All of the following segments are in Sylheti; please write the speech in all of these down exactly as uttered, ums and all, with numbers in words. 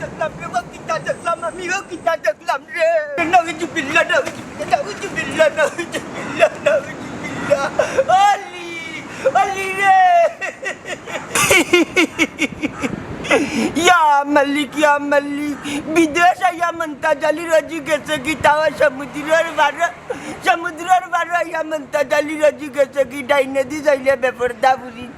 দেখলাম রে, ও কিতা দেখলাম আমি, ও কিতা দেখলাম রে। নাউজুবিল্লাহ, নাউজুবিল্লাহ, নাউজুবিল্লাহ, নাউজুবিল্লাহ, নাউজুবিল্লাহ। অলি, অলি রে। ইয়া মালিক, ইয়া মালিক। বিদেশ আইয়া মন্তাজ আলী রজি গেছে কি, তাও সমুদ্রর পারে, সমুদ্রর পারে আইয়া মন্তাজ আলী রজি গেছে কি, ডাইনেদি যাইলে বেপর্দা ফুরিন,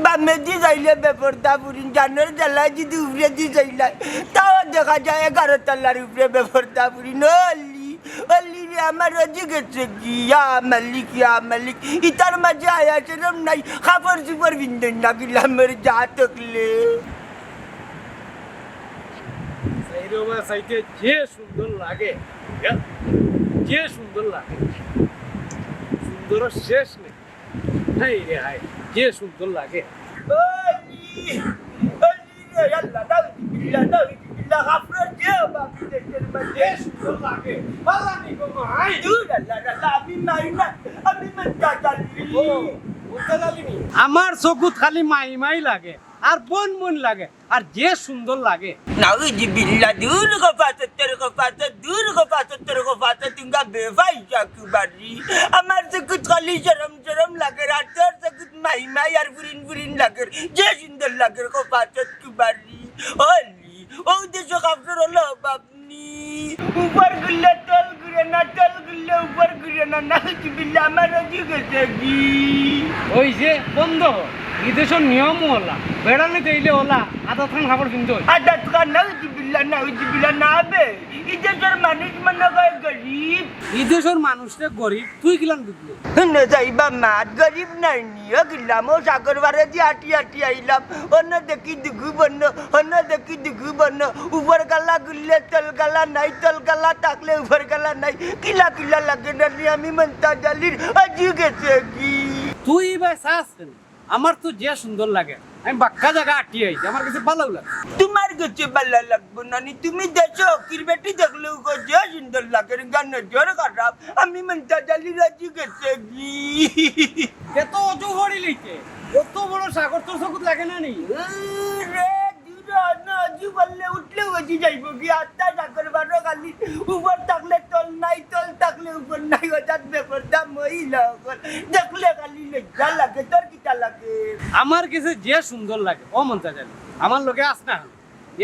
বামেদি যাইলে বেপর্দা ফুরিন, জানর জ্বালায় যদি উপরেদি যাইলায়, তাও দেখা যায় এগারো তলার উপরে বেপর্দা ফুরিন। অলি, অলি রে, আমার রজি গেছে কি, ইয়া মালিক, ইয়া মালিক। ইতার মাঝে হায়া শরম নাই, কাপড় চুপড় পিন্দইন না, গিলামর যা তকলে। সাইরোবা সাইতে যে সুন্দর লাগে, যে সুন্দর লাগে, সুন্দর শেষ নেই। হায় রে হায়, যে সুন্দর লাগে। ওলি, ওলি রে, আল্লাহ, নাউজুবিল্লাহ, নাউজুবিল্লাহ, কাপড় যে বাকি দেশের মাঝে। যে সুন্দর লাগে, ভালা নি গো মাই। দূর আল্লাহ, আল্লাহ, আমি নাই না, আমি মন্তাজ আলী। ও, মন্তাজ আলী নি? আমার চকুত খালি মাই মাই লাগে, আর বন বন লাগে। আর যে সুন্দর লাগে। নাউজুবিল্লাহ, দূর গো ফাসত্তর গো ফাসত, দূর গো ফাসত্তর গো ফাসত, তুঙ্গা বেফাই চাকু বাড়ি। আমার চকুত খালি শরম শরম লাগে, আর তোর চকুত মাই মাই আর ফুরিন ফুরিন লাগে। যে সুন্দর লাগে গো ফাসত কুবারি। অলি, ও দেশো কাপড়র অভাব নি। উপর গুললে তল ঘুরে না, তল গুললে উপর ঘুরে না। নাউজুবিল্লাহ, আমার রজি গেছে কি। ওই যে বন্ধ, বিদেশর নিয়ম অলা, বেড়ানি দিলে অলা, আদাত খান কাপড় পিন্দইন। আদাত খান, নাউজুবিল্লাহ, নাউজুবিল্লাহ, না বে। ই দেশর মানুষ মনে হয় গরিব। ই দেশর মানুষ রে গরিব, তুই কিলান বুঝলে? হুনো যাইবা মাত, গরিব নায় নি, ও গিলাম, ও সাগর পারেদি আটি আটি আইলাম, অনো দেখি দুগু বন্য, অনো দেখি দুগু বন্য, উপর গালা গুললে তল গালা নাই, তল গালা থাকলে উপর গালা নাই, কিলা কিলা লাগে না নি, আমি মন্তাজ আলীর রজি গেছে কি। তুই ভাই চাস কেনে? আমার তো যে সুন্দর লাগে, আমি বাক্কা জাগা আটি আইছি, আমার গেছে ভালাউ লাগে। তুমার গেছে ভালা লাগবো না নি, তুমি দেশো ফকির বেটি দেখলেউ কও যে সুন্দর লাগে, গান নজর খারাপ, আমি মন্তাজ আলীর রজি গেছে কি। এত অজু করি লইতে, অত বড় সাগর তোর চকুত লাগে না নি? রে, দূর অনো, অজু করলে উঠলে অজু যাইবো কি? আত্মা সাগর বারো খালি, উপর থাকলে তল নাই, তল থাকলে উপর নাই, অর্থাৎ বেপর্দা মহিলা অকল। দেখলে খালি লজ্জা লাগে, তোর কিতা লাগে? আমার গেছে যে সুন্দর লাগে, ও মন্তাজ আলী, আমার লগে আস না,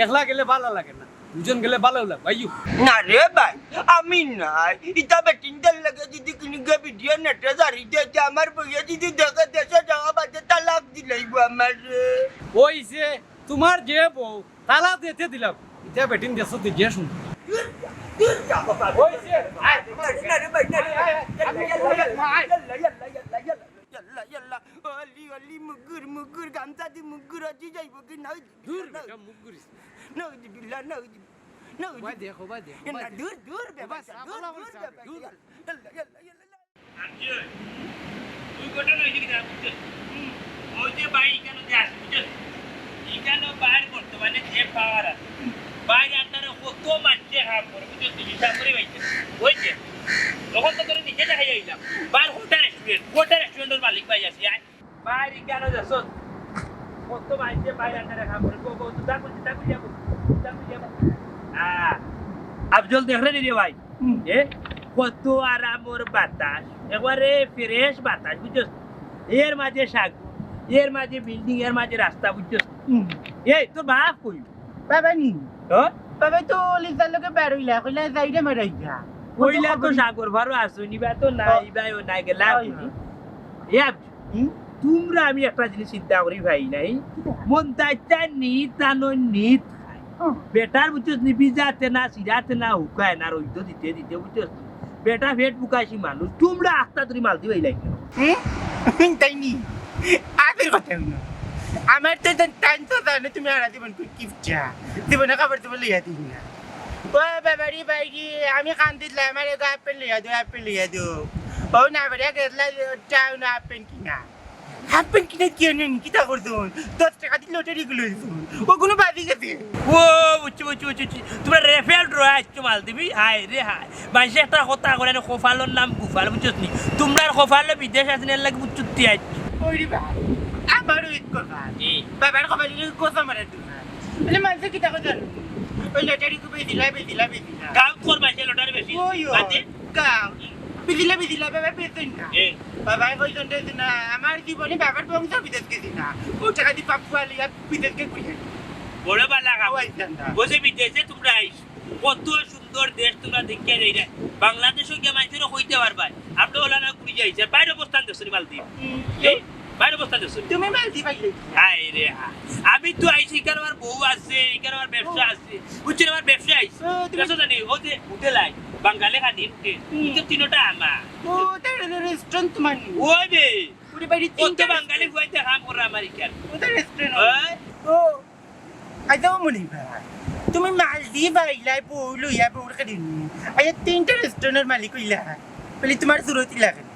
একলা গেলে ভালা লাগে না। দুজন গেলে ভালাউ লাগে, আইও। না রে ভাই, আমি নাই। ইতা বেটিন্তর লগে যদি কুনুগু ভিডিও নেটে ছাড়ি দেয়, তে আমার বউয়ে যদি দেখে, দেশো যাওয়া বাদে তালাক দিলাইবো আমারে। ওই যে তুমার যে বউ, তালাক দিতে দিলাম। ইতা বেটিন দেশো দি যে সুন্দর। দূর যা, দূর যা বাবা। ওই যে, আয়, না রে ভাই, না রে ভাই। আয়, আয়, আয়। ইয়াল্লা, ইয়াল্লা, ইয়াল্লা, ইয়াল্লা, ইয়াল্লা। ইয়াল্লা, ইয়াল্লা, অলি, অলি, মুগুর, মুগুর, গামছা দি মুগুর, অজি যাইবো কি? নাউজুবিল্লাহ, দূর বেটা, মুখ ঘুরিস না। নাউজুবিল্লাহ, নাউজুবিল্লাহ, নাউজুবিল্লাহ। ওবায় দেখ, ওবায় দেখ, না, ওবায় দেখ। দূর, দূর, ওবায় বেটা, সাফ দূর, করা দূর, করিস না, বেটা। দূর। ইয়াল্লা, ইয়াল্লা, ইয়াল্লা, ইয়াল্লা। আর কি হয়? দুই ঘটনা হয়েছে কি জানো, বুঝছো? হুম। ওই যে ভাই এখানে যে আছে, বুঝছো? এখানে বাইরে বর্তমানে যে পাওয়ার আছে, বাইরে আপনারা কত মানষে কাম করে, বুঝছো? হিসাব করে পাইছে। ওই যে, তখন তো তোরা নিজে দেখাই আইলাম। বাইরে হোটেল রেস্টুরেন্ট, হোটেল রেস্টুরেন্টের মালিক ভাই আছে, আয়। বাইরে কেন যাচ্ছ? কত মানষে বাইরে আন্ডারে কাম করে। গো, গো, তুই তা করছিস, তা করিয়া বল, তা করিয়া বল। আহ, আফজল দেখ রে রে ভাই। হুম। এ, কত আরামর বাতাস, একবারে fresh বাতাস, বুঝছস? এর মাঝে সাগর, এর মাঝে building, এর মাঝে রাস্তা, বুঝছস? হুম। এই, তোর বাপ কই? বাবা নি? হ্যাঁ? বাবা তো লিজার লগে বার হইলা, কইলা, "যাই রে, মারাই যা।" কইলা তো সাগর ভারো আসুনি বা তো নাই, ও। ভাই, ও নাই গেলা হয়, আপনি। হয়। এ আপ-, হুম? তোমরা আমি একটা জিনিস চিন্তা করি ভাই নাই। কিতা? মন তাইতা নি, তানো নিত খায়। হুম। বেটার বুঝছস নি, ভিজাতে না, সিরাতে না, হুকায় না, রইদ দিতে দিতে বুঝছস নি। বেটা পেট ফুকাইছি মানুষ, তোমরা আস্তা ধরি মাল দিবাই লাগে। হুম? তাই নি? আগের কথা হইল। আমার তো তা-, তাই তো জানে তুমি হারা জীবন করে কিপচা। জীবনে খাবার দাবার লইয়া দিই না। ও বাবা রে ভাই রে, আমি কান্দিত লাই, আমার এগো হাফ প্যান্ট লইয়া দেও, হাফ প্যান্ট লইয়া দেও। ও না বাবা রে, গেছলা চাও না হাফ প্যান্ট কিনা। হাফ প্যান্ট কিনা কি আনে নি? কিতা করছুন? দশ টাকা দিয়ে লটারি গুলো দিছুন। ও কোনো বাজি গেছে। ও, বুঝছি, বুঝছি, বুঝছি, বুঝছি। তোমরা রেফেল ড্র আইছো মাল দিবি? হায় রে হায়। মানষে একটা কথা কয় না নি, কপালর নাম গোপাল, বুঝছস নি? তোমরার কপালো বিদেশ আছে নি, এর লাগি বুঝছস নি আইছো। ওই রে ভাই, আমারও এক কপাল। কি? বাবার কপালে কি কথা মারে তুই? মানে মানষে কিতা কথা জানো? ওই লটারি কো বেচিলা, বেচিলা, বেচিলা। গাঁওত কর মাইনষে লটারি বেচি? ওই, ওই। বাদে? গাঁও। বেচিলা, বেচিলা, বাবা বেচইন না। এ। বাবায় কইছইন যে না, আমার জীবনে বাবার বংশ বিদেশ গেছি না। ও টাকা দি পাপ্পু আলিয়া বিদেশ গে ঘুরে। বড় বালা খাও। ও আইছান না। ও যে বিদেশে তুমরা আইছো, কত সুন্দর দেশ তুমরা দেখিয়া যাইরায়। বাংলাদেশো গিয়া মাইনষরে কইতা পারবায়, আমরা ওলা না ঘুরি যাইছি। বাইরে অবস্থান দেখছো নি মালদ্বীপ? হুম। এই, বাইরে অবস্থান দেখছো নি? তুমি মালদ্বীপ আইলে কি? হায় রে হায়। আমি তো আইছি, ইখান আমার বউ আছে, ইখান আমার ব্যবসা আছে। বুঝছো নি, আমার ব্যবসা আইছি। ও, তুমি ব্যবসা জানি, ও যে হোটেল আই, বাঙালি খানি উঠে। হুম। কিন্তু তিনোটা আমার। ও, তার রেস্টুরেন্ট তোমার নি? ওই রে। পুরি বাড়ি কত তিনটা বাঙালি রেস্টুরেন্ট। ফুয়াইন্তে কাম করে আমার ইখান। ও, তার রেস্টুরেন্ট। ওই। ও, আইজও মনে হয়। তুমি মালদ্বীপ আইলায়, বউ লইয়া, বউর কাছে নি। আইয়া তিনটা রেস্টুরেন্টর মালিক অইলা। বলি, তোমার সুরত লাগে না।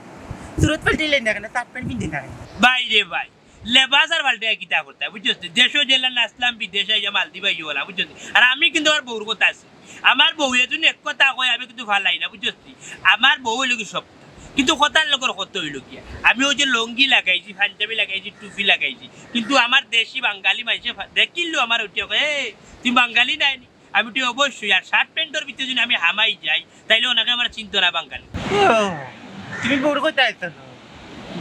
সুরত পাল্টাইলে না কেন, শার্ট প্যান্ট পিনতে না কেন? ভাই রে ভাই, লেবাস আর পাল্টাইয়া কিতা করতা, বুঝছস নি? দেশো যেলা নাচলাম, বিদেশে আইয়া মালদ্বীপ আইয়া ওলা, বুঝছস নি? আর আমি কিন্তু আমার বউর কথা আছে। আমার বউয়ে যদি এক কথা কয়, আমি কিন্তু ফালাই না, বুঝছস নি? আমার বউ অইলো কি সব। কিন্তু কথার লগর কথা অইলো গিয়া, আমি ওই যে লুঙ্গি লাগাইছি, পাঞ্জাবি লাগাইছি, টুপি লাগাইছি, কিন্তু আমার দেশি বাঙালি মাইনষে ফা-, দেখিলো আমার উঠিয়া কয়, "এ, তুই বাঙালি নায় নি?" আমি উঠি অবশ্যই, আর শার্ট প্যান্টর ভিতরে যদি আমি হামাই যাই, তাইলে অনেকে আমার চিনতো না বাঙালি। ও, তুমি বউর কথা আইছো না?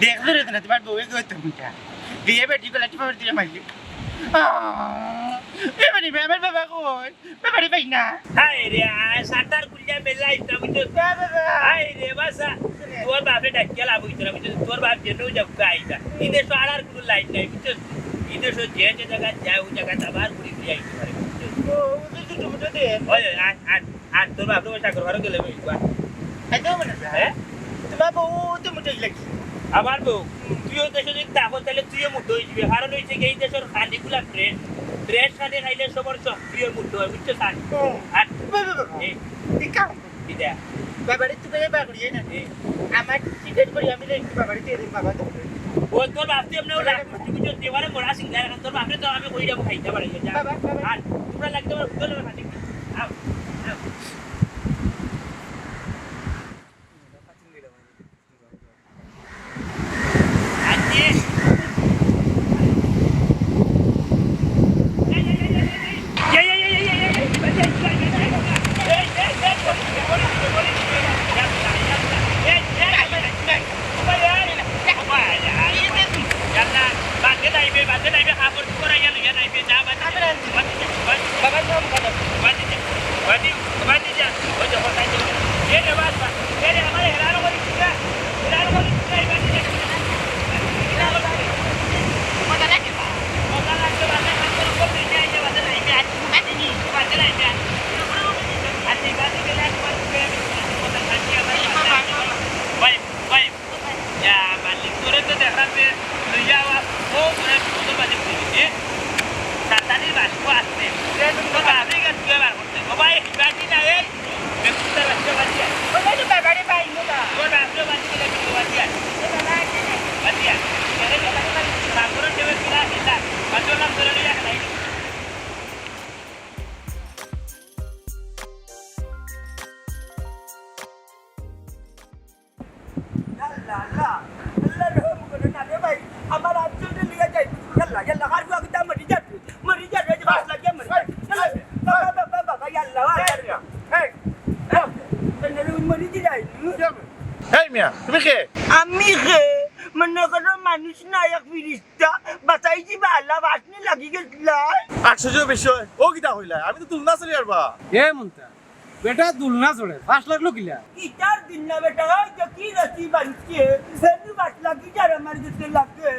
দেখছো রে না, তোমার বউয়ে কইতো মুখা। বিয়ে বেটি গলা টিপা দিয়ে মারলি। আহ, এ মানে, আমার বাবা কই? বাবারে পাই না। হায় রে, আয়, শাটার খুলিয়া বেলা আইতা, বুঝছো? বাবা। হায় রে, বাসা। তোর বাপরে ডাকিয়া লাভ অইতো না, বুঝছো? তোর বাপ যেন যাউক্কা আইতা। ই দেশো আর আর কুনু লাইন নাই, বুঝছো? ই দেশো যে যে জাগাত যায়, ওই জাগাত আবার ঘুরি ফিরি আইতে পারে, বুঝছো? ও, ও তো ছোট মোটো দেশ। ওই, ওই, আর, আর, আর তোর বাপরে ওই সাগর পারো গেলে বই, বাহ। খাইতেও মনে চায়। হ্যাঁ? তোমার বউ তো মোটাই লাগছে। আমার বউ, তুইও দেশো যদি থাকো, তাইলে তুইও মোটা অইযিবে। কারণ অইছে কি, এই দেশর খানিগুলা fresh, fresh খানি খাইলে সবর শক্তি অয়, মোটা অয়, বুঝছো স্যার? হুম। আর বাবা, বাবা। এই এই কাম করো। কিতা? বাবারে তুমি এবার করিয়ে না। এই। আমার টিকিট করি আমি লেখি বাবারে দিয়ে দিন, বাবা তো। ও তোর বাপ তুই এমনি ওরা কুষ্টি বুঝো, তুই এবারে মরা সিঙ্গার এখন তোর বাপরে তো আমি কই যাবো খাইতে পারি, যা। বাবা, বাবা। আর তোমরা লাগতে পারো, উঠো না, খালি। আও, আও। ইয়া মালিক, তোরে তো দেখলাম যে লইয়া আওয়া, ও তোরে সুন্দর বাজে ঘুরে দিছে। সাতানি বাসু আসছে। তোর বাপরে গেছে তুই বার করতে। ও ভাই, হিবাজি না এই। বেকুবটা লাগছে বাজিয়া। ওই তো বাবারে পাইলো না। তোর বাপরে বাজি গেলে তুই বাজিয়া। ও বাবা, আছে না? বাজিয়া। এরে বাবা, বাবা। সাগরর দেবে কিনা হিলা। বাজলাম তোরে লইয়া খেলাই। আল্লাহ, আল্লাহ, আল্লাহ রহম করো না রে ভাই, আমার আঞ্চলটা লিয়া যাই, আল্লাহ, আল্লাহ, আর গো আগে মরি যাবে, মরি যাবে, এই যে বাস লাগিয়া মরি যাবে। আল্লাহ, বাবা, বাবা, বাবা, আল্লাহ, আল্লাহ। এই, এই, মরি দি যাই। এই মিয়া, তুমি কে? আমি কে? মনে করো মানুষ না, এক ফিরিস্তা, বাঁচাই দিবা, আল্লাহ, বাসনে লাগি গেছিলা। আশ্চর্য বিষয়, ও কিতা কইলা? আমি তো তুলনা চলি আর বা। এ মন্তা, বেটা দুলনা চড়ে, ফাঁস লাগলো কিলা? ইটার দিন না বেটা, ওই যে কি রশি বানছে, সেনু বাস লাগি যার আমার গেছে লাগে।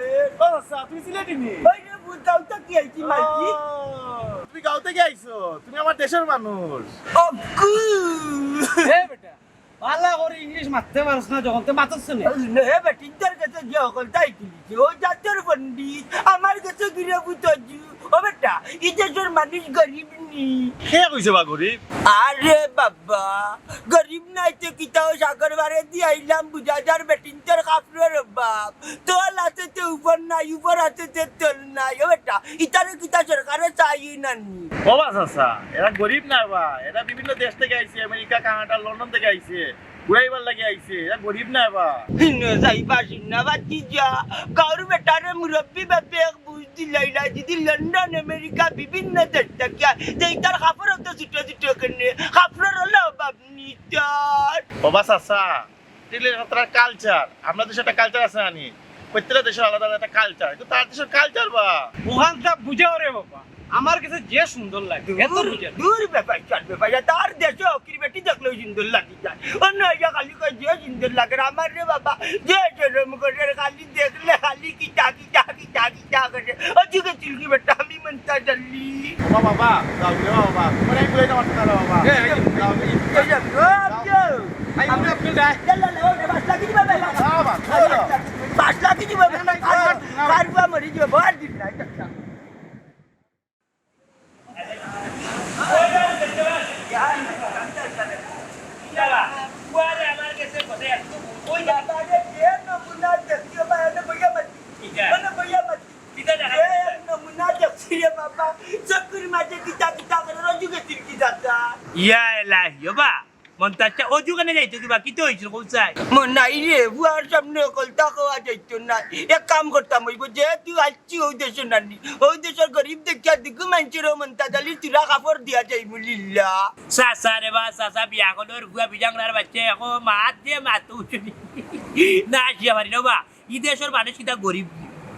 ও আচ্ছা, তুমি সিলেটি নি? ওই রে, ভূত গাঁও তো কি আইছি মাইকি? ও, তুমি গাঁও থেকে আইছো, তুমি আমার দেশের মানুষ। অকু। এ বেটা, ভালা করে ইংলিশ মাততে পারস না যখন, তে মাতস না। এ বেটা, ইন্টার গেছে গিয়া হকল তাই তুলিছে, ও জাতর পণ্ডিত, আমার গেছে গিরে ভূত অজু। ও বেটা, ই দেশর মানুষ গরিব নি। কে কইছে বা গরিব? আরে বাবা, গরিব নাইতে কিতাও সাগর বারে দি আইলাম, বুঝা যার বেটিন্তর কাপড়র অভাব। তল আছে তে উপর নাই, উপর আছে তে তল নাই। ও বেটা, ইতারে কিতা সরকারে চাই না নি? ও বা চাচা, এরা গরিব না বা, এরা বিভিন্ন দেশ থেকে আইছে, আমেরিকা, কানাডা, লন্ডন থেকে আইছে। ঘুরাইবার লাগি আইছে, এরা গরিব না এবার। হিনো যাইবা সিন্না বাতি যা, গাউর বেটারে মুরব্বি বাপে এক বুঝ দিলাই না, যদি লন্ডন, আমেরিকা, বিভিন্ন দেশ থাকিয়া, যে ইতার কাপড় তো ছোট ছোট কেনে, কাপড়র অলা অভাব নি তার। বাবা চাচা, ঠিক আছে, তারা কালচার, আমরা দেশে একটা কালচার আছে আনি, প্রত্যেকটা দেশের আলাদা আলাদা একটা কালচার, কিন্তু তার দেশের কালচার বা ওখান তা বুঝাও রে বাবা, আমার কাছে যে সুন্দর লাগে, এত দূর, বুঝে না। দূর বেপার, চল বেপার, তার দেশে হকির বেটি দেখলেও সুন্দর লাগি যায়। অন্য ইয়া খালি কয় যে সুন্দর লাগে, আমার রে বাবা, যে শরম করে খালি দেখলে খালি কিতা কিতা কিতা কিতা করে। অযুগে চুলকি বেটা, আমি মন্তাজ আলী। বাবা, বাবা, যাও রে বাবা, তোমার এই বুঝাইতে পারছি না রে বাবা। এই, এই, যাও রে। এই যে, ও, যাও। কেউ? এই, আমি আপনি যাই। চল, চল, চল, পাঁচ লাখ কি দিবা ভাই? না, বাবা, চলো। পাঁচ লাখ কি দিবা? না, না, আর না, না। কার বুয়া মরি যাবে, বল দিন না, এটা। ওই বাবারে, যে নমুনা দেখছি, ও ভাই, এনে বইয়া মাতি। এনে বইয়া মাতি। যে নমুনা দেখছি রে বাবা, চকুর মাঝে কিতা কিতা করে, রজু গেছিল কি দাদা? ইয়া এলাহি, ও বা, মন তো আচ্ছা, অজু কেনে যাইতো কিবা, কিতা হইছিল, কোন চাই? মন নাই রে, বুয়ার সামনে হকলতা কওয়া যাইতো না। এক কাম করতাম অইবো, যেহেতু আইছি অউ দেশো নানি, অউ দেশর গরিব দেখিয়া দিগু মানষেরও মন্তাজ আলীর তুলা কাপড় দিয়া যাইমু লিল্লা। চাচা রে বা, চাচা বিয়া করলে ওর বুয়া বিজাংরার বাচ্চা, এখন মাত যে মাত উঠুনি। না আসিয়া পারি না বা, ই দেশর মানুষ কিতা গরিব?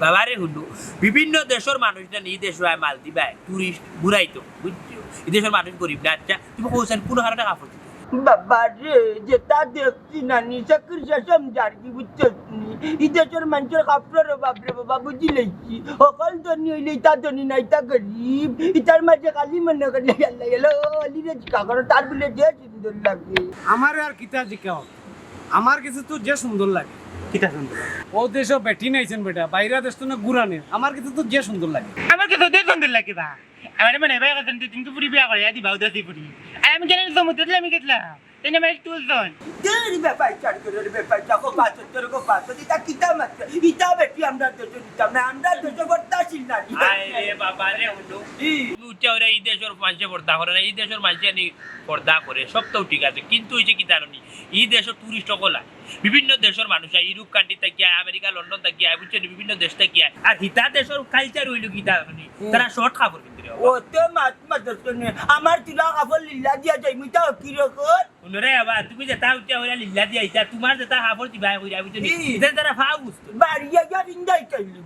বাবারে হুনো, বিভিন্ন দেশর মানুষ না নি, ই দেশো আয় মালদ্বীপ আয়, tourist ঘুরাইতো, বুঝছো? ই দেশর মানুষ গরিব না। আচ্ছা, তুমি কওছাইন কুনু কারণে কাপড় দিতে? বাবা রে, যেতা দেখছি নানি, চকুর শেষম যার কি বুঝছস নি? ই দেশর মানষর কাপড়র অভাব রে বাবা, বুঝি লইছি। হকল ধনী অইলে ইতা ধনী না, ইতা গরিব। ইতার মাঝে খালি মনে করলে আল্লাহ গেল, অলি রে জিকা করো, তার বুলে যে সুন্দর লাগে। আমারে আর কিতা জিকাও? আমার কাছে তো যে সুন্দর লাগে। কিতা সুন্দর লাগে? অউ দেশো বেটি নাইছেন বেটা, বাইরা দেশ তো না ঘুরানের। আমার কাছে তো যে সুন্দর লাগে। আমার কাছে যে সুন্দর লাগে বা। আমার মনে হয় ভাই, এখন দুই তিনটা ফুরি বিয়া করে, আদি ভাও দশি ফুরি। আর আমি গেলে সমুদ্রে আমি গেছিলাম। তাই না, আমার তুলতন। তোর ব্যাপার, চার করের ব্যাপার, দেখো, পাঁচ, তোর গো পাঁচ, ইতা কিতা মাত্র? ইতা বেটি আমরা দেশো নিতাম না, আমরা দেশো বর্তাশীল নারী। আয় রে বাবা রে, হুনো। ই। তুমি উচ্চা ওরা ই দেশর মানষে পর্দা করে না, ই দেশর মানষে নি পর্দা করে, সব তো ঠিক আছে, কিন্তু ওই যে কি জানো নি, ই দেশো tourist হকল আয়, বিভিন্ন দেশর মানুষ আয়, ইউরোপ country থাকি আয়, আমেরিকা, লন্ডন থাকি আয়, বুঝছো নি, বিভিন্ন দেশ থাকি আয়। আর হিতা দেশর culture অইলো কি জানো নি, হুম। তারা short কাপড় পিনতে রে বাবা। ও তো মাত মাত করছে নে, আমার তুলা কাপড় লিল্লা দিয়া যাই, মুই তাও কিরকম? হুনো রে বাবা, তুমি যেতা উচ্চা ওরা লিল্লা দিয়া আইতা, তোমার যেতা কাপড় দিবায় কইরা, বুঝছো নি? ই। ইতা তারা ফাও বুঝতো। বাড়িয়ে গিয়া বিন্দাই চাইলি।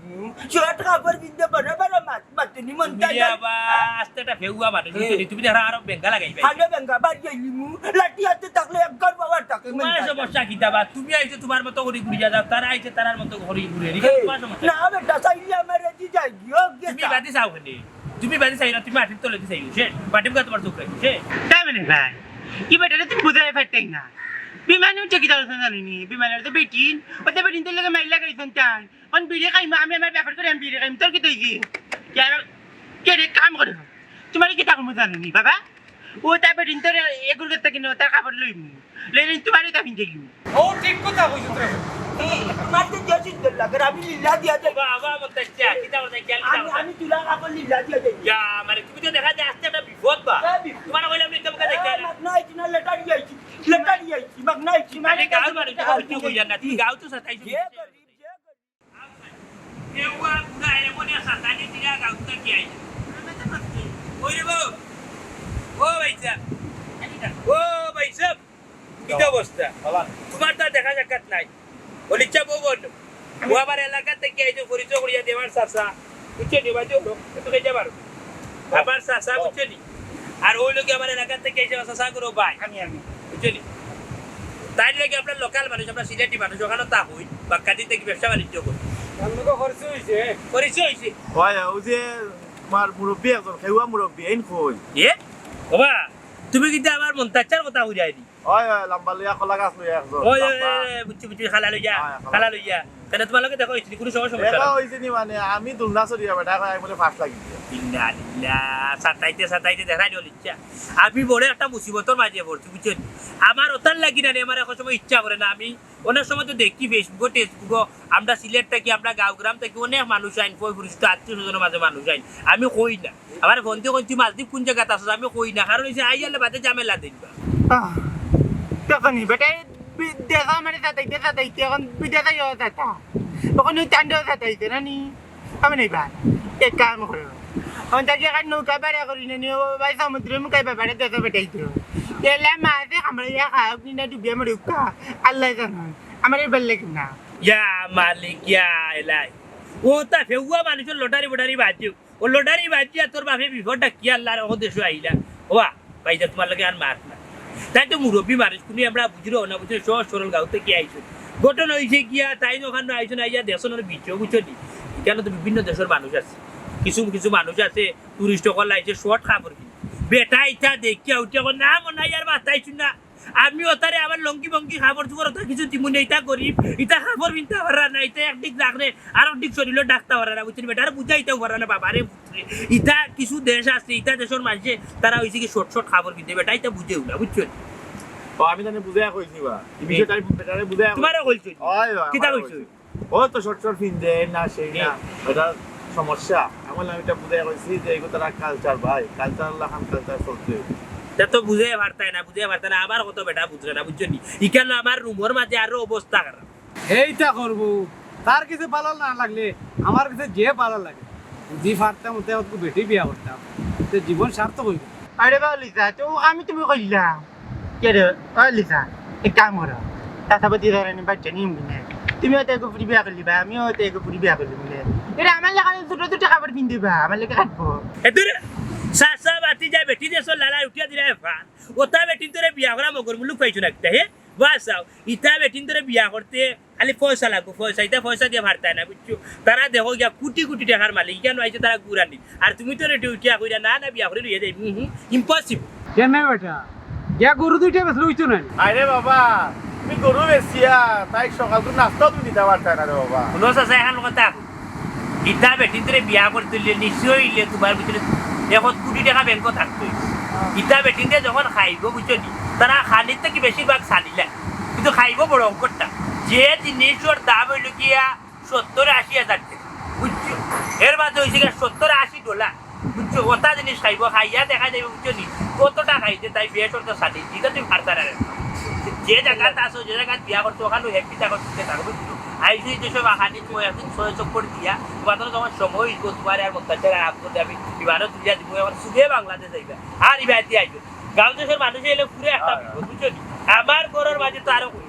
Short কাপড় পিনতে বড় বড় মাত, মাতুনি মন তুমি তাই না। আবার আস্তে একটা ফেউয়া মানুষ, হে। বুঝছো নি? তুমি দেখো আরো বেঙ্গা লাগাইবা। ভালো বেঙ্গা, বাড়ি যাইলিমু। লাঠি হাতে থাকলে একবার বাবার থাকে, মন তোমার তাই না। সমস্যা কিতা বা? তুমি আইছো তোমার মতো করি ঘুরিয়া যাও, তারা আইছে তারার মতো করি ঘুরে। ঠিক আছে, হে। তোমার সমস্যা না কিতা? বেটা, চাইলে আমার রেডি যাই গিয়ে, ওকে তুমি যা। বাদে চাও কেনে? তুমি বাদে চাই না, তুমি মাটির তলে দি চাইও, সে মাটির গায়ে তোমার চোখ রাখি, সে। তাই মানে ভাই, কি বেটারে তুমি বুঝাই পারতেই না। বিমানে উঠে কিতা করছেন জানি নি? বিমানে তো বেটিন, ওতে বেটিন তোর লগে মাইর লাগাইছেন তাই। অন বিড়ি খাইমু, আমি আমার ব্যাপার করি আমি বিড়ি খাইমু, তোর কিতা অইছে? কে রে কাম করে? তোমার কিতা করমু জানো নি, বাবা? ও তার বেটিন তোর এগুর গেছে কিনা, তার কাপড় লইমু। লইলে তোমার এটা পিন দেখি। ও ঠিক কথা কইছো তো। এই, তোমার তো যে সুন্দর লাগে, আমি লিল্লা দিয়া যাই। বাবা, আমার তো ইচ্ছা, কিতা করতে গেল, কিতা আমি, করতে? আমি তুলা কাপড় লিল্লা দিয়া যাই। ইয়া, মানে তুমি তো দেখা যায় আস্তে একটা বিপদ বা। হ্যাঁ, বিপদ। তোমার কইলাম না, তোমাকে দেখতে হ্যাঁ, না। মাগনা আইছি না, লেটারি আইছি, লেটারি আইছি, মাগনা আইছি, মানে মাগনা গাঁওর মানুষ, আইছি। তুমি কিছু কইয়া না, তুমি গাঁও তো সাতাইশ যে গরিব, যে গরিব। এ ওয়া বুড়া এমন এক সাতানি দিরা গাউতা কি আই? ওই রে বউ। ও ভাই সাহেব। ও ভাই সাহেব। কিতা অবস্থা? বাবা। তোমার তো দেখা সাক্ষাৎ নাই। বলিচ্ছা বউ বল। ও আমার এলাকা থেকে আইছো, পরিচয় করিয়া দে আমার চাচা। বুঝছো নি, বাজু? একটু খেয়ে যাবার। আমার চাচা, বুঝছো নি? আর ওই লোকে আমার এলাকা থেকে এসে চাচা করো ভাই। আমি, আমি। বুঝছো নি? তাই লাগে আমরা local মানুষ, আমরা সিলেটি মানুষ, ওখানে তা হই, বাক্কাদি থেকে ব্যবসা বাণিজ্য করি। আমরা তো খরচ হইছে। খরচ হইছে। ভাই, ওই যে তোমার মুরব্বি একজন, খেউয়া মুরব্বি, এইন কই? এ? বাবা, তুমি কিন্তু আমার মন্তাচ্চার কথা হইরাই নি। হয়, হয়, লম্বা লইয়া, কলা গাছ লইয়া একজন, ওই, ওই, লম্বা। ওই, ওই, বুঝছি, বুঝছি, খালা লইয়া, হ্যাঁ, খালা খালা লইয়া। লইয়া। তাহলে তোমার লগে দেখা হইছে নি, কোনো সময় সমস্যা দেখা নাই? হইছে নি মানে, আমি দুলনা চড়িয়া বেটা, কয়, আমি বলে ফাঁস লাগি দিয়া। ইন্না লিল্লাহ, সাতাইতে, সাতাইতে দেখা দিল ইচ্ছা। আমি বড় একটা মুসিবতর মাঝে পড়ছি, বুঝছেন? আমার ওটার লাগি না রে, আমার এখন সময় ইচ্ছা করে না। আমি অনেক সময় তো দেখি Facebook-ও, টেসবুকও, আমরা সিলেট থাকি, আমরা গাঁও গ্রাম থাকি, অনেক মানুষ আইন, কই পরিচিত আত্মীয় স্বজনের মাঝে মানুষ আইন। আমি কই না। আমার ফোন দিয়ে কইন, "তুই মালদ্বীপ কোন জায়গাতে আছিস?" আমি কই না, কারণ হইছে, আই আলে বাদে ঝামেলা দিন বা। আহ, দেখো নি, বেটা, এই বি-, দেশো আমারে সাতাইতে সাতাইতে অখন বিদেশো যাইও সাতা। অখন ওই চান্দেও সাতাইছে না নি? আমি নাই বা। এক কাম করো। অখন থাকি এখন নৌকা ভাড়া করি না নি, ও ভাই সমুদ্রর মুখে বাবারে দেশো পাঠাই দিও। এলা মাছে কামড়াইয়া খাউক নি না ডুবিয়া মরুক্কা। আল্লায় জানইন। আমার এর ভালা লাগে না। ইয়া মালিক, ইয়া এলাই। ও তা ফেউয়া মানুষর লটারি বটারি বাজিও। ও লটারি বাজিয়া তোর বাপে বিপদ ডাকিয়া আল্লার ও দেশো আইলা। ওবা, ভাইজান, তুমার লগে আর মাত না। তাইন তো মুরব্বি মানুষ, কুনু আমরা বুঝিরো না, বুঝছো, সহজ সরল গাঁও থাকি আইছইন। ঘটনা অইছে গিয়া, তাইন অখান আইছইন, আইয়া দেখছইন অনো বিচো, বুঝছো নি? ইকানো তো বিভিন্ন দেশর মানুষ আছে, কিছু কিছু মানুষ আছে, tourist অকল আইছে, short কাপড় পিন্ধি। বেটা ইতা দেখিয়া উঠিয়া কয়, "না, মনে অয় আর বাঁচাইছু না।" আমি অতারে আমার লুঙ্গি-মঙ্গি কাপড়-চোপড় অতা কিছু দিমু নে, ইতা গরিব, ইতা কাপড় পিনতা পাররা না, ইতা এক দিক রাখরে, আরক দিক শরীলো ঢাকতা পাররা না, বুঝছো নি? বেটারে বুঝাইতাও পাররা না, বাবারে পুতরে। ইতা কিছু দেশ আছে, ইতা দেশর মানষে তারা অইছে কি short short কাপড় পিন্দে, বেটা ইতা বুঝেও না, বুঝছো নি? ও, আমি তানে বুঝাইয়া কইছি বা। ই বিষয়টা আমি বেটারে বুঝাইয়া কইছি। তুমারেও কইছো নি? অয়, অয়, কিতা আমারেও কইছো? কইছি। ও তো short short পিন্দে না, সেই না। হুম। ইটা সমস্যা। আমি বললাম, ইটা বুঝাইয়া কইছি যে ইগু তারা culture ভাই, culture লাখান culture চলতে অইবো। ইতা তো বুঝাইয়া পারতায় না, বুঝাইয়া পারতায় না। আমার কথা বেটা বুঝরে না, বুঝছো নি? ইকানো আমার room-র মাঝে আরো অবস্থা খারাপ। হেইটা করবো। তার কিছু ভালা না লাগলে আমার কিছু যে ভালা লাগে। যদি পারতাম, অতে অত বেটি বিয়া করতাম। তে জীবন সার্থক অইবো। আরে বা লিজা, তে অউ কাম তুমি কইলা। কে রে? ও লিজা, এক কাম করো। চাচা ভাতিজারে নি বাচ্চা নিমু নে। তুমিও তো এগু ফুরি বিয়া করলিবা, আমিও তো এগু ফুরি বিয়া করলিমু নে। এরা আমার লাখান ছোট ছোট কাপড় পিন্দিবা, আমার লগে খাটবো। এ দূর, চাচা ভাতিজা বেটি দেশর লালায় উঠিয়া দিরা এ ফান। অতা বেটিন্তরে বিয়া করা মগর মুলুক পাইছো না কিতা, হে? বাস চাও, ইতা বেটিন্তরে বিয়া করতে খালি পয়সা লাগবো, পয়সা, ইতা পয়সা দিয়া পারতায় না, বুঝছো? তারা দেখো গিয়া কুটি কুটি টেকার মালিক, ইকানো আইছে তারা গুড়া নি। আর তুমি তো রেডি উঠিয়া কইরা, "না, না, বিয়া করি লইয়া যাই।" হুম, হুম, impossible। কেনে বেটা? গিয়া গরু দুইটা বেচলে অইতো না নি? আরে বাবা, তুমি গরু বেচিয়া তাই সকালকুর নাস্তাও তুমি দিতা পারতায় না রে বাবা। হুনো চাচা, অখন কথা ইতা বেটিন্তরে বিয়া করতে অইলে নিশ্চয় অইলে তুমার ভিতরে এক কোটি টেকা ব্যাংকো থাকতে অইবো। ইতা বেটিন্তে যখন খাইবো, বুঝছো নি, তারা খানির থাকি বেশিরভাগ ছানিলা, কিন্তু খাইবো বড় অঙ্করটা। যে জিনিসর দাম অইলো গিয়া সত্তর আশি হাজার টেকা, বুঝছো? এর মাঝে অইছে গিয়া সত্তর আশি ডলার। বুঝছো? অতা জিনিস খাইবো, খাইয়া দেখা যাইবো, বুঝছো নি? কতটা খাইছে, তাই বেশ অর্থ সাথে, যেটা তুমি পারতায় না রে। যে জাগাত আছো, যে জাগাত বিয়া করছো, অখানো happy থাকো, সুখে থাকো, বুঝছো? আইসি যে সব আহানি, তুমি এখন ছয় চক্কর দিয়া, তুমার তো যখন সময় অইবো, তুমার আর মন্তাজ আর আপ করতে আমি বিমানও তুলিয়া দিমু, এখন সুখে বাংলাদেশ যাইবা। আর ইবায়দি আইবো। গাঁও দেশর মানুষ অইলে পুরা একটা বিপদ, বুঝছো নি? আমার ঘরর মাঝে তো আরো কই।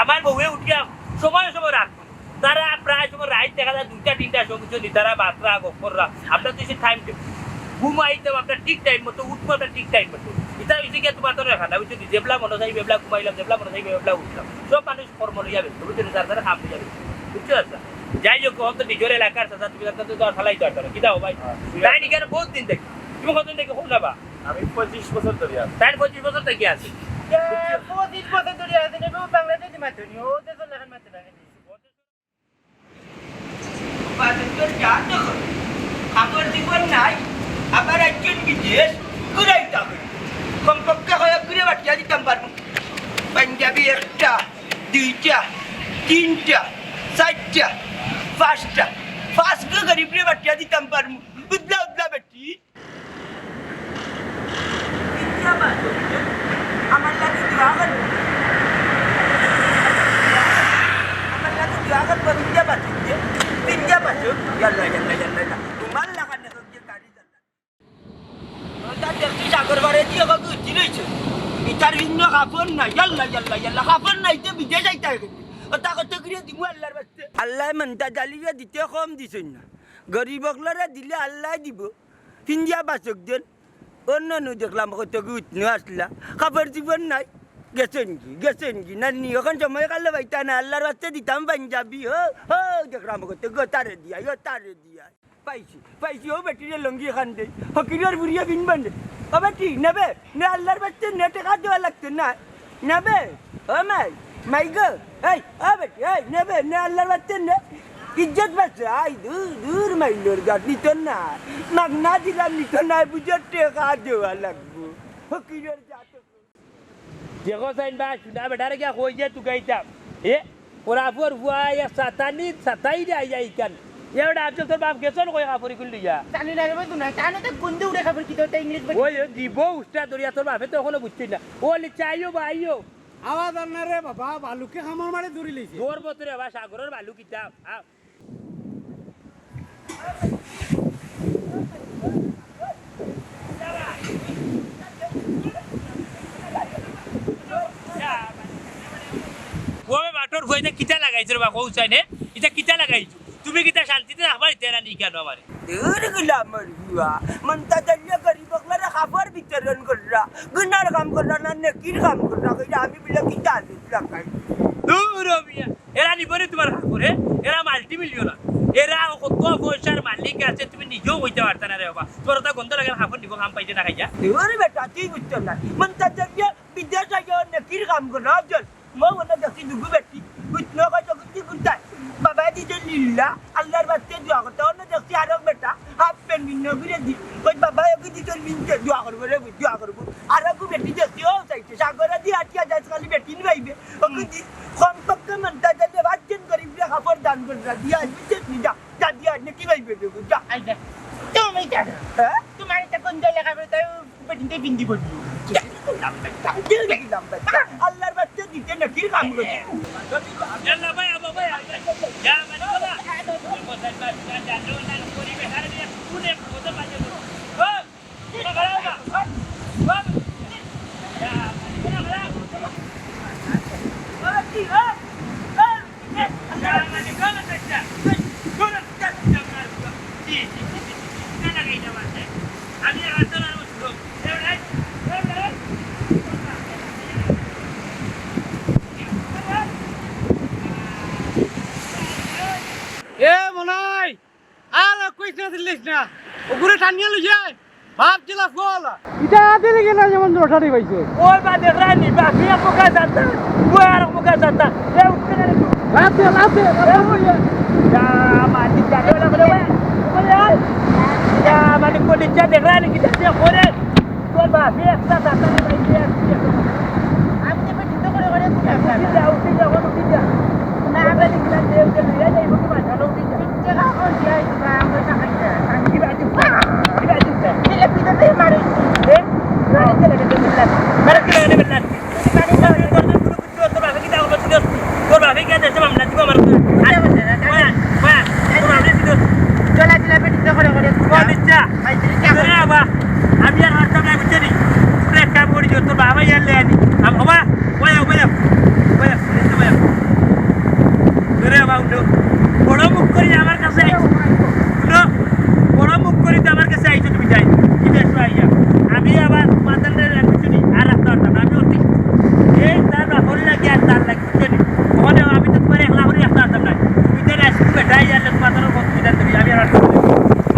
আমার বউয়ে উঠিয়া সময় সময় রাগ করে। তারা প্রায় সময় রাইত দেখা যায় দুইটা তিনটার সময়, বুঝছো নি, তারা মাতরা গফ কররা। আমরা তো সে time table, ঘুমাইতাম আমরা ঠিক time মতো, উঠবো আমরা ঠিক time মতো। ইতা অইছে গিয়া তুমার তো রেখা না, বুঝছো নি? যেবলা মনে চাইবে এবলা ঘুমাইলাম, যেবলা মনে চাইবে এবলা উঠলাম। সব মানুষ কর্ম লইয়া ব্যস্ত, বুঝছো নি? যার যার কাম লইয়া ব্যস্ত, বুঝছো? আচ্ছা, যাই হোক, অখন তো নিজর এলাকার চাচা, তুমি তো আর ফালাই তো আর কিতা অইবো ভাই। হ্যাঁ, ঠিক আছে। তাইন ইকানো বহুত দিন থাকি। তুমি কতদিন থাকি কও না বা? আমি পঁচিশ বছর ধরি আছি। তাইন পঁচিশ বছর থাকি আছে। এ, পঁচিশ বছর ধরি আছে, ও বাংলাদেশি মাত্র নি, ও দেশর লাখান মাত্র না। বাদে তোর যা তো কর। কাপড় জীবন নাই, আবার একজন বিদেশ ঘুরাইতে হবে। কমপক্ষে কয়েক ঘুরে বাটিয়া দিতাম পারবো। পাঞ্জাবি একটা, দুইটা, তিনটা, চাইরটা, পাঁচটা। পাঁচগু গরিবরে বাটিয়া দিতাম পারবো। উদলা উদলা বেটি। পিঞ্জা বাজো, আমার লাগি দোয়া করবো। আমার লাগি দোয়া করবো, পিঞ্জা বাজো, পিঞ্জা বাজো। ইয়াল্লা, ইয়াল্লা, ইয়াল্লা, ইয়াল্লা। তোমার লাগানো সবজি গাড়ি চালা। ওটা দেখছি সাগর পাড়ে দিয়ে কত উঠি রইছে। ইতার ভিন্ন কাপড় নাই, ইয়াল্লা, ইয়াল্লা, ইয়াল্লা, কাপড় নাই, তে বিদেশ যাইতে হবে। ওটা কত করে দিমু আল্লাহর বাস্তে? আল্লায় মন্তাজ আলীরে দিতে কম দিছইন না। গরিব অকলরে দিলে আল্লায় দিবো। পিঞ্জা বাচক দেন। অন্য নু দেখলাম কত গুত নু আসলা। কাপড় চোপড় নাই। গেছেন কি, গেছেন কি? নানি, অখন সময় কালে পাইতা না। আল্লাহর বাস্তে দিতাম পাঞ্জাবি। হো, হো, দেখলাম কত গো তারে দিয়া, ও তারে দিয়া। পাইছি, পাইছি, ও বেটিরে লুঙ্গি এখান দে। ফকিরর বুড়িয়ে বিনবেন দে। ও বেটি, নেবে? নে আল্লাহর বাস্তে নে, টেকা দেওয়া লাগতো না। নেবে? ও মাই, মাই গো, এই, ও বেটি, এই, নেবে, নে আল্লাহর বাস্তে নে। ইজ্জত বাঁচাই, দূর, দূর মাইলোর গাট, নিত না। মাগনা দিলাম, নিত না, বুঝো টেকা দেওয়া লাগবো। ফকিরর জাত। দেখো চাইন বা, শুনা বেটারে গিয়া কই যে তুকাইতাম। এ, ওরা ফুয়ার ফুয়া, এক সাতানি, সাতাই রে আইয়া ইকান। এ বেটা, আজকে তোর বাপ গেছন কই কাপড় ইগুল লইয়া? জানি না রে ভাই, তুই না, তানো তো গন্ধে উড়ে কাপড় কিতা, ওটা ইংলিশ বই। ওই, ওই, দিব উস্তা ধরিয়া তোর বাপে তো অখনো বুঝছই না। ও, লি চাইও বা আইও। আওয়াজ আর না রে বাবা, বালুকে কামড় মারে ধরি লইছে। দৌড় বতরে বাবা, সাগরর বালু কিতা? আ- ওবে বাটর ফুয়া, ইতা কিতা লাগাইছো রে বা, কও চাই নে? ইতা কিতা লাগাইছো? তুমি কিতা শান্তিতে রাখবা ইতা না নি কেন আমারে? দূর গুলামর ফুয়া, মন্তাজ আলিয়ে গরিব অকলরে কাপড় বিতরণ কররা, গুনার কাম কররা না নেকির কাম কররা, কইরা আমি বুলে কিতা আদত লাগাই? দূর ও মিয়া, এরা নিবো নি তুমার কাপড়, হে? এরা মাল্টি মিলিয়নার, এরা কত পয়সার মালিক আছে তুমি নিজেও কইতা পারতা না রে বাবা। তুমার অতা গন্ধ লাগে কাপড় নিবো, কাম পাইছে না খাইয়া। দূর বেটা, তুই বুঝছস না, মন্তাজ আলিয়ে বিদেশ আইয়া নেকির কাম কররা, বুঝছস? মো মনে দেখি দুগু বেটি, বুঝলো কত কুন্তি কুন্তায়। বাবা দিছে লিল্লা, আল্লার বাস্তে দোয়া করতা। অনো দেখছি আরক বেটা, হাফ প্যান্ট ভিন্ন করে দি। কই বাবা, এগু দিছে লিল্লা, দোয়া করবো রে, দোয়া করবো। আরকগু বেটি দেখছি, ও চাইছে, সাগরে দি আটিয়া যাইছে, খালি বেটি নিবাইবে। ওগু দি, কমপক্ষে মন্তাজ আলিয়ে পাঁচজন গরিবরে কাপড় দান কররা, দিয়া আসবি, চেতনি যা, যা দিয়া আসবি, কি পাইবে রে, যা। আই যা। তুমি যা। হ্যাঁ? তুমার ইতা কুন জাগা খাবে, তাই বেটিন্তে বিন্দি করবি। আল্লার বাস্তে দিতে নেকির কাম করবি। ইয়াল্লা ভাই, আবা ভাই, ইয়া মানে বাবা। এ মনাই, আর কইস না, দিলিস না। ওগুরে টানিয়া লই যায়। বাপ জেলা ফল। ইটা আদে লেগে না যেমন রটারি পাইছে। ওর বাদে রানী, বাপি মুখা জানতা। ওই আর মুখা জানতা। এ উঠতে গেলে তো। লাতে, লাতে, লাতে। ইয়া, মাটি জানে ওরা বলে, ওই, ওই, ওই। ইয়া, মাটি কোটি চা দেখ রানী, কিতা দিয়া করে। তোর বাপি একটা জানতা না, ভাই, দিয়ে আসছি এখন। আমি তো এবার চিন্তা করে করে ঘুরে আসলাম। উঠি যা, উঠি যা, এখন উঠি যা। না, আমরা দেখলাম যে ওই যে লইয়া যাইব, তোমার ভালো উঠি যা। আমি আর হারতাম না, বুঝছো নি? তোর এক কাম করি, তোর বাবা ইয়ার লে আনি। আম-, বাবা, ওয়া, ওয়া, ওয়া, ওয়া। তোরে বাবা উঠো। বড় মুখ করি আমার কাছে আইছো। উঠো। বড় মুখ করি তো আমার কাছে আইছো তুমি যাই। কি দেখছো আইয়া? আমি আবার মাতালরে রাখছি নি। আর রাখতে পারতাম না। আমি অতি এই তার বাপরে লাগে আর তার লাগে, বুঝছো নি? ওখানে আমি তো তোমার একলা করে রাখতে পারতাম না। তুমি তো রাখছি বেটা, ইয়ার তোমার তার কত বিধান তুমি, আমি আর রাখতাম না।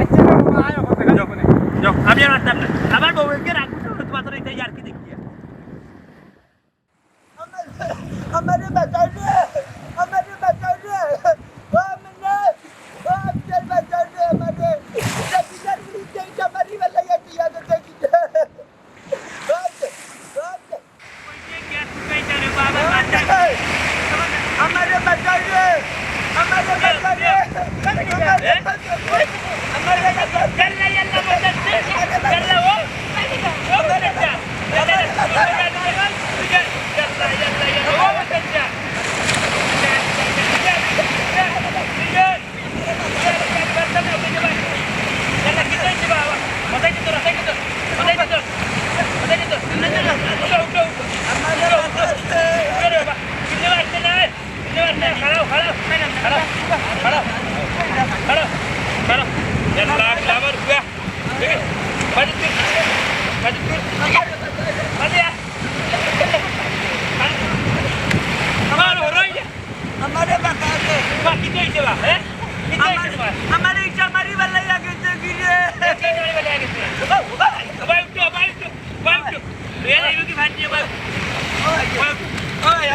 আচ্ছা, বাবা, আয়, ওখান থেকে যাও, ওখানে। যাও, আমি আর রাখতাম না। আমার বউকে রাখবো না, তোমার তার এটা ইয়ার কি দেখিয়া। আমারে বাঁচাও রে, আমারে বাঁচাও রে, ও মনে, ও আফজাল বাঁচাও রে আমারে, জাকিরের বিরুদ্ধে এটা মারি বেলাইয়া তুই আগে দেখি রে। ও আফজাল, ও আফজাল। আমারে বাঁচাও রে, আমারে বাঁচাও রে, আমারে বাঁচাও রে। আমারে বাঁচাও রে। আমারে, আমারে ইটা মারি বেলাইয়া গেছে কি রে? ওই, ওই,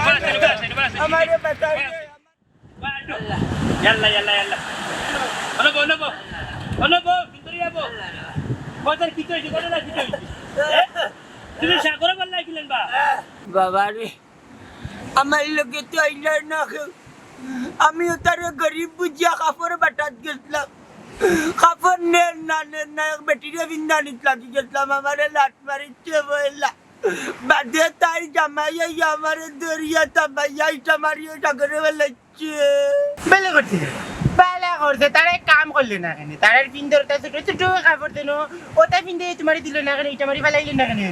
আমারে বাঁচাও রে। ইয়াল্লা, ইয়াল্লা, ইয়াল্লা। অনো বও, অনো বও। অনো বও, সুন্দরী বও। বাজার কিতা অইছে, ঘটনা কিতা অইছে? এ? তুমি সাগরে বললাই কিলেন বা? বাবা রে, আমার লগে তো আইলা না কেউ। আমিও তারে গরিব বুঝিয়া কাপড় বাটাত গেছলাম। কাপড় নের না, নের না, এক বেটিরে বিন্দানিত লাগি গেছলাম। আমারে লাত মারিছে বইলা। বাদে তাই জামাই এই আমারে দরিয়া তাবাইয়া ইটা মারিয়ে সাগরে বেলাইছে। বেলা করছে, বেলা করছে। তারা এক কাম করলে না কেনে? তারার পিন্দর তা ছোট ছোট কাপড় দেন, ওটা পিন্দে তোমারে দিল না কেনে? ইটা মারি ফালাইলে না কেনে?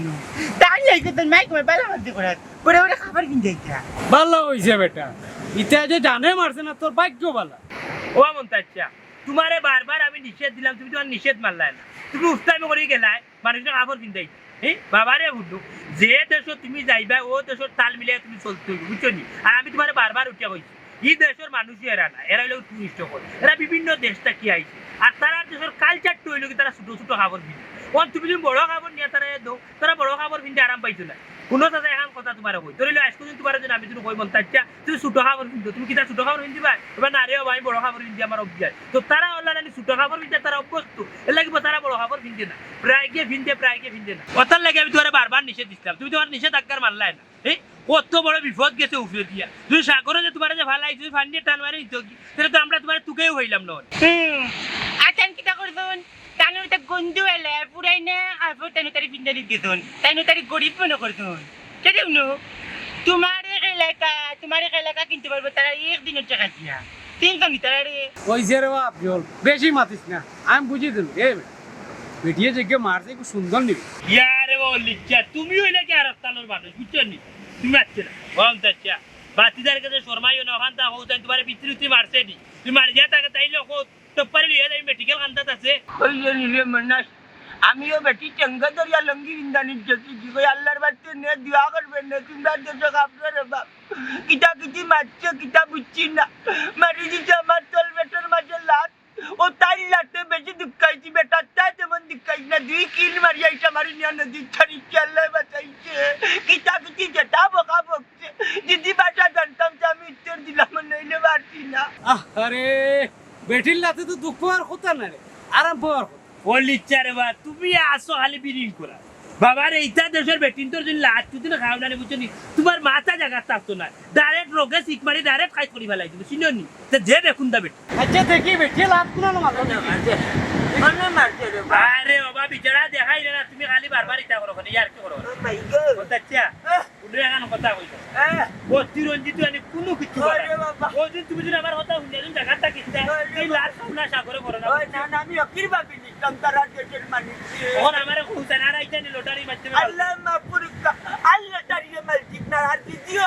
তার লাগি তো মাই তোমার বালা মারতে করার, বড় বড় কাপড় পিন্দে ইটা। ভালা অইছে বেটা, ইটা যে জানে মারছে না, তোর ভাগ্য ভালা। ও মন্তাজ চাচা, তোমারে বারবার আমি নিষেধ দিলাম, তুমি তোমার নিষেধ মানলায় না, তুমি উস্তামি করি গেলায়। মানুষরে কাপড় পিন্দাই। এই বাবারে হুনো, যে দেশো তুমি যাইবা, ও দেশর তাল মিলাই তুমি চলতে অইবো, বুঝছো নি? আর আমি তোমারে বারবার উঠিয়া কইছি, ই দেশর মানুষই এরা না, এরা অইলো tourist অকল। এরা বিভিন্ন দেশ থাকি আইছে। আর তারার দেশর culture টা অইলো কি, তারা ছোট ছোট কাপড় পিন্দে। অখন তুমি যদি বড় কাপড় নিয়া তারারে দেও, তারা বড় কাপড় পিন্দে আরাম পাইতো না। হুনো চাচা, এখান কথা তোমারে কই। ধরি লও, আইজ কুদিন তোমারে যদি আমি যদি কই, মন্তাজ চাচা, তুমি ছোট কাপড় পিন্দো, তুমি কিতা ছোট কাপড় পিন্দিবায়? এবার না রে বাবা, আমি বড় কাপড় পিন্দি, আমার অভ্যাস। তো তারা অইলা নানি ছোট কাপড় পিন্দে, তারা অভ্যস্ত। এর লাগি বা তারা বড় কাপড় পিন্দে না। প্রায়গে পিন্দে, প্রায়গে পিন্দে না। অতার লাগি আমি তোমারে বারবার নিষেধ দিছলাম, তুমি তোমার নিষেধাজ্ঞার মানলায় না। এই কত বড় বিপদ গেছে উপরে দিয়া। তুমি সাগরো যে তোমারে যে ফালাই, তুমি পানিয়ে টান মারি নিতো কি? তাইলে তো আমরা তোমারে তুকাইও পাইলাম না। হুম। আর তাইন কিতা করছইন? তাইন ওটা গন্ধ এলে, পুরাই না, কাপড় তাইন তারে পিন্দানিত গেছইন। তাইন তারে গরিব মনে করছইন। সেটা হুনো, তোমার এক এলাকা, তোমার এক এলাকা কিনতে পারবো, তারা একদিনের টাকা দিয়া। তিনশো নি তারা রে। ওই যে রে বাপ, জল, বেশি মাতিস না, আমি বুঝি দিন। এ বেটিয়ে যে মারছে, খুব সুন্দর নিবে। ইয়ারে ও লিচ্ছা, তুমি অইলে কি আর আস্তালোর মানুষ, বুঝছো নি? তুমি মারছো না, গরম চাচ্ছা। বাতিদার কাছে শরমাইও না, ওখান তা হো, তাই তোমার বিতরি উতরি মারছে নি। তুমি মারি যা তাকে, তাইলে হো, টপ পারি লইয়া যাই, মেডিকেল কান্দাত আছে। ওই যে নিলে মনাস, আমিও বেটি টেঙ্গা ধরিয়া লঙ্গি বিন্দানিত গেছি, কি কই আল্লাহর বাড়িতে নে দোয়া করবেন না, তোমরা দেশে কাপড় রে বাপ। কিতা কিতি মারছে, কিতা বুঝছি না। মারি দিছে আমার তল পেটর মাঝে লাত। ও তাই লাতে বেশি দুঃখাইছি বেটা, তাই তেমন দুঃখাইছি না। দুই কিল মারিয়া ইটা মারি নিয়া নদীর ছাড়িছি, আল্লাহ বাঁচাইছে। কিতা কিতি যেটা বকা বকছে। যদি ভাষা জানতাম যে আমি উত্তর দিলাম, নইলে পারছি না। আরে, বেটির লাতে তো দুঃখ পাওয়ার কথা না রে, আরাম পাওয়ার কথা। ও লিচ্ছা রে বা, তুমি আসো খালি বিড়িং করা। বাবা রে, ইতা দেশর বেটিন্তর যদি লাত যদি না খাও না রে, বুঝছো নি? তোমার মাথা জাগাত থাকতো না। Direct রগে সিক মারি direct খাইত করি ফালাই দিবো, চিনো নি? তে যে বেকুন্দা বেটি। আচ্ছা, দেখি বেটি লাত কুনানো মারলো। মারছে, মারছে রে বা। আরে বাবা, বিচারা দেখাই না, তুমি খালি বারবার ইতা করো, খালি ইয়ার কি করো? Oh my God। ও আচ্ছা। আহ। উনি এখন কথা কইল। হ্যাঁ। ও তিরঞ্জিত আনি কোনো কিছু বলে না। আরে বাবা। ও যদি তুমি যদি আমার কথা শুনে যদি জায়গাটা কিনতে, আরে এই বাবা। লাশ সামনে সাগরে পড়ে না। ওই না, না, আমি অকির ভাবি নিতাম, তারা দেশের মানুষ। ওর আমারে খুঁজে না, আর আইতে নি লটারি মারতে হবে। আল্লাহ মাফ করুক, আল্লাহ তারিয়ে মালকিক না, আর দ্বিতীয়